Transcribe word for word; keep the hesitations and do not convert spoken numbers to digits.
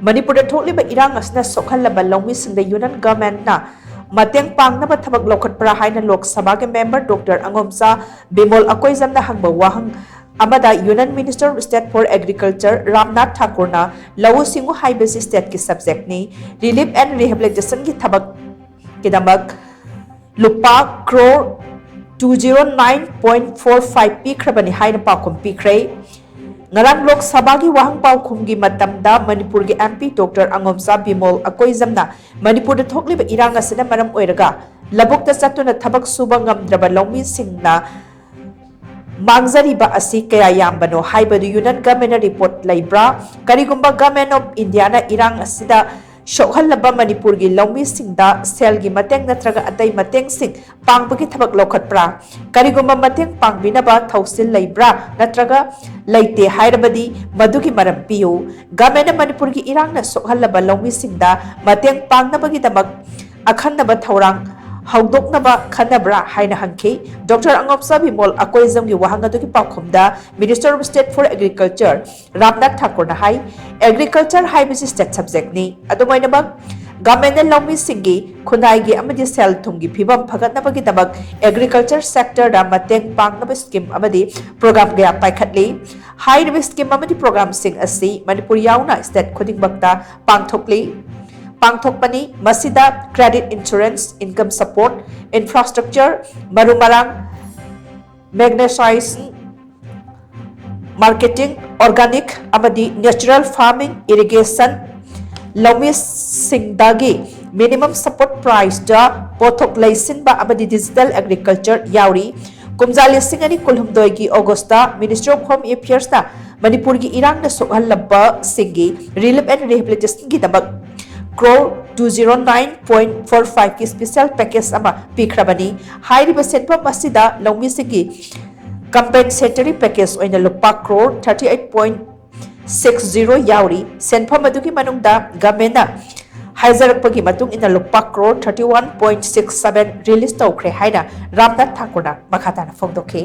ꯃꯅꯤꯄꯨꯔꯗ ꯊꯣꯛꯂꯤꯕ ꯏꯔꯥꯡ ꯑꯁꯤꯅ ꯁꯣꯛꯍꯜꯂꯕ ꯂꯧꯃꯤꯁꯤꯡꯗ ꯌꯨꯅꯤꯌꯟ ꯒꯚꯔꯟꯃꯦꯟꯠꯅ ꯃꯇꯦꯡ ꯄꯥꯡꯅꯕ ꯊꯕꯛ ꯂꯧꯈꯠꯄ꯭ꯔꯥ ꯍꯥꯏꯅ ꯂꯣꯛ ꯁꯚꯥꯒꯤ ꯃꯦꯝꯕꯔ ꯗꯣꯛꯇꯔ ꯑꯉꯣꯝꯆꯥ ꯕꯤꯃꯣꯜ ꯑꯀꯣꯏꯖꯝꯅ ꯍꯪꯕ ꯋꯥꯍꯪ ꯑꯃꯗ Union Minister of State for Agriculture Ramnath ꯊꯥꯀꯨꯔꯅ ꯂꯧꯎ ꯁꯤꯡꯎ ꯍꯥꯏꯕꯁꯤ ꯁ꯭ꯇꯦꯠꯀꯤ ꯁꯕꯖꯦꯛꯅꯤ, ꯔꯤꯂꯤꯐ ꯑꯦꯟ ꯔꯤꯍꯦꯕꯤꯂꯤꯇꯦꯁꯟꯒꯤ ꯊꯕꯛꯀꯤꯗꯃꯛ ꯂꯨꯄꯥ crore two zero nine point four five ꯄꯤꯈ꯭ꯔꯕꯅꯤ ꯍꯥꯏꯅ ꯄꯥꯎꯈꯨꯝ ꯄꯤꯈ꯭ꯔꯦ꯫ ꯉꯔꯥꯡ ꯂꯣꯛ ꯁꯚꯥꯒꯤ ꯋꯥꯍꯪ ꯄꯥꯎꯈꯨꯝꯒꯤ ꯃꯇꯝꯗ ꯃꯅꯤꯄꯨꯔꯒꯤ ꯑꯦꯝ ꯄꯤ ꯗꯣꯛꯇꯔ ꯑꯉꯣꯝꯆꯥ ꯕꯤꯃꯣꯜ ꯑꯀꯣꯏꯖꯝꯅ ꯃꯅꯤꯄꯨꯔꯗ ꯊꯣꯛꯂꯤꯕ ꯏꯔꯥꯡ ꯑꯁꯤꯅ ꯃꯔꯝ ꯑꯣꯏꯔꯒ ꯂꯧꯕꯨꯛꯇ ꯆꯠꯇꯨꯅ ꯊꯕꯛ ꯁꯨꯕ ꯉꯝꯗ꯭ꯔꯕ ꯂꯧꯃꯤꯁꯤꯡꯅ ꯃꯥꯡꯖꯔꯤꯕ ꯑꯁꯤ ꯀꯌꯥ ꯌꯥꯝꯕꯅꯣ ꯍꯥꯏꯕꯗꯨ ꯌꯨꯅꯤꯌꯟ ꯒꯚꯔꯟꯃꯦꯟꯠꯅ ꯔꯤꯄꯣꯔꯠ ꯂꯩꯕ꯭ꯔꯥ? ꯀꯔꯤꯒꯨꯝꯕ ꯒꯚꯔꯟꯃꯦꯟꯠ ꯑꯣꯐ ꯏꯟꯗꯤꯌꯥꯅ ꯏꯔꯥꯡ ꯑꯁꯤꯗ ꯁꯣꯛꯍꯜꯂꯕ ꯃꯅꯤꯄꯨꯔꯒꯤ ꯂꯧꯃꯤꯁꯤꯡꯗ ꯁꯦꯜꯒꯤ ꯃꯇꯦꯡ ꯅꯠꯇ꯭ꯔꯒ ꯑꯇꯩ ꯃꯇꯦꯡꯁꯤꯡ ꯄꯥꯡꯕꯒꯤ ꯊꯕꯛ ꯂꯧꯈꯠꯄ꯭ꯔꯥ? ꯀꯔꯤꯒꯨꯝꯕ ꯃꯇꯦꯡ ꯄꯥꯡꯕꯤꯅꯕ ꯊꯧꯁꯤꯜ ꯂꯩꯕ꯭ꯔꯥ ꯅꯠꯇ꯭ꯔꯒ ꯂꯩꯇꯦ ꯍꯥꯏꯔꯕꯗꯤ ꯃꯗꯨꯒꯤ ꯃꯔꯝ ꯄꯤꯌꯨ꯫ ꯒꯚꯔꯟꯃꯦꯟꯠꯅ ꯃꯅꯤꯄꯨꯔꯒꯤ ꯏꯔꯥꯡꯅ ꯁꯣꯛꯍꯜꯂꯕ ꯂꯧꯃꯤꯁꯤꯡꯗ ꯃꯇꯦꯡ ꯄꯥꯡꯅꯕꯒꯤꯗꯃꯛ ꯑꯈꯟꯅꯕ ꯊꯧꯔꯥꯡ ꯍꯧꯗꯣꯛꯅꯕ ꯈꯟꯅꯕ꯭ꯔꯥ ꯍꯥꯏꯅ ꯍꯪꯈꯤ꯫ ꯗꯣꯛꯇꯔ ꯑꯉꯣꯝꯆꯥ ꯕꯤꯃꯣꯜ ꯑꯀꯣꯏꯖꯝꯒꯤ ꯋꯥꯍꯪ ꯑꯗꯨꯒꯤ ꯄꯥꯎꯈꯨꯝꯗ Minister of State for Agriculture Ramnath ꯊꯥꯀꯨꯔꯅ ꯍꯥꯏ, ꯑꯦꯒ꯭ꯔꯤꯀꯜꯆꯔ ꯍꯥꯏꯕꯁꯤ ꯁ꯭ꯇꯦꯠ ꯁꯕꯖꯦꯛꯅꯤ꯫ ꯑꯗꯨꯝ ꯑꯣꯏꯅꯃꯛ, ꯒꯚꯔꯟꯃꯦꯟꯠꯅ ꯂꯧꯃꯤꯁꯤꯡꯒꯤ ꯈꯨꯟꯅꯥꯏꯒꯤ ꯑꯃꯗꯤ ꯁꯦꯜ ꯊꯨꯝꯒꯤ ꯐꯤꯕꯝ ꯐꯒꯠꯅꯕꯒꯤꯗꯃꯛ ꯑꯦꯒ꯭ꯔꯤꯀꯜꯆꯔ ꯁꯦꯛꯇꯔꯗ ꯃꯇꯦꯡ ꯄꯥꯡꯅꯕ ꯁ꯭ꯀꯤꯝ ꯑꯃꯗꯤ ꯄ꯭ꯔꯣꯒ꯭ꯔꯥꯝ ꯀꯌꯥ ꯄꯥꯏꯈꯠꯂꯤ꯫ ꯍꯥꯏꯔꯤꯕ ꯁ꯭ꯀꯤꯝ ꯑꯃꯗꯤ ꯄ꯭ꯔꯣꯒ꯭ꯔꯥꯝꯁꯤꯡ ꯑꯁꯤ ꯃꯅꯤꯄꯨꯔ ꯌꯥꯎꯅ ꯁ꯭ꯇꯦꯠ ꯈꯨꯗꯤꯡꯃꯛꯇ ꯄꯥꯡꯊꯣꯛꯂꯤ, ꯄꯥꯡꯊꯣꯛꯄꯅꯤ꯫ ꯃꯁꯤꯗ credit insurance, income support, infrastructure, ꯃꯔꯨ ꯃꯔꯥꯡ, mechanization, marketing, organic ꯑꯃꯗꯤ natural farming, irrigation, ꯂꯧꯃꯤꯁꯤꯡꯗꯒꯤ minimum support priceꯇ ꯄꯣꯠꯊꯣꯛ ꯂꯩꯁꯤꯟꯕ ꯑꯃꯗꯤ digital agriculture ꯌꯥꯎꯔꯤ꯫ ꯀꯨꯝꯖꯥ ꯂꯤꯁꯤꯡ ꯑꯅꯤ ꯀꯨꯟꯍꯨꯝꯗꯣꯏꯒꯤ ꯑꯣꯒꯁꯇ Ministry of Home Affairsꯅ ꯃꯅꯤꯄꯨꯔꯒꯤ ꯏꯔꯥꯡꯅ ꯁꯣꯛꯍꯜꯂꯕꯁꯤꯡꯒꯤ relief and rehabilitationꯒꯤꯗꯃꯛ crore two zero nine point four fiveꯀꯤ special package ꯑꯃ ꯄꯤꯈ꯭ꯔꯕꯅꯤ꯫ ꯍꯥꯏꯔꯤꯕ ꯁꯦꯟꯐꯝ ꯑꯁꯤꯗ ꯂꯧꯃꯤꯁꯤꯡꯒꯤ compensatory package ꯑꯣꯏꯅ ꯂꯨꯄꯥ crore thirty eight point six zero ꯌꯥꯎꯔꯤ꯫ ꯁꯦꯟꯐꯝ ꯑꯗꯨꯒꯤ ꯃꯅꯨꯡꯗ ꯒꯚꯔꯟꯃꯦꯟꯠꯅ ꯍꯥꯏꯖꯔꯛꯄꯒꯤ ꯃꯇꯨꯡ ꯏꯟꯅ ꯂꯨꯄꯥ crore thirty one point six seven release ꯇꯧꯈ꯭ꯔꯦ ꯍꯥꯏꯅ ꯔꯥꯝꯅꯥꯊ ꯊꯥꯀꯨꯔꯅ ꯃꯈꯥ ꯇꯥꯅ ꯐꯣꯡꯗꯣꯛꯈꯤ꯫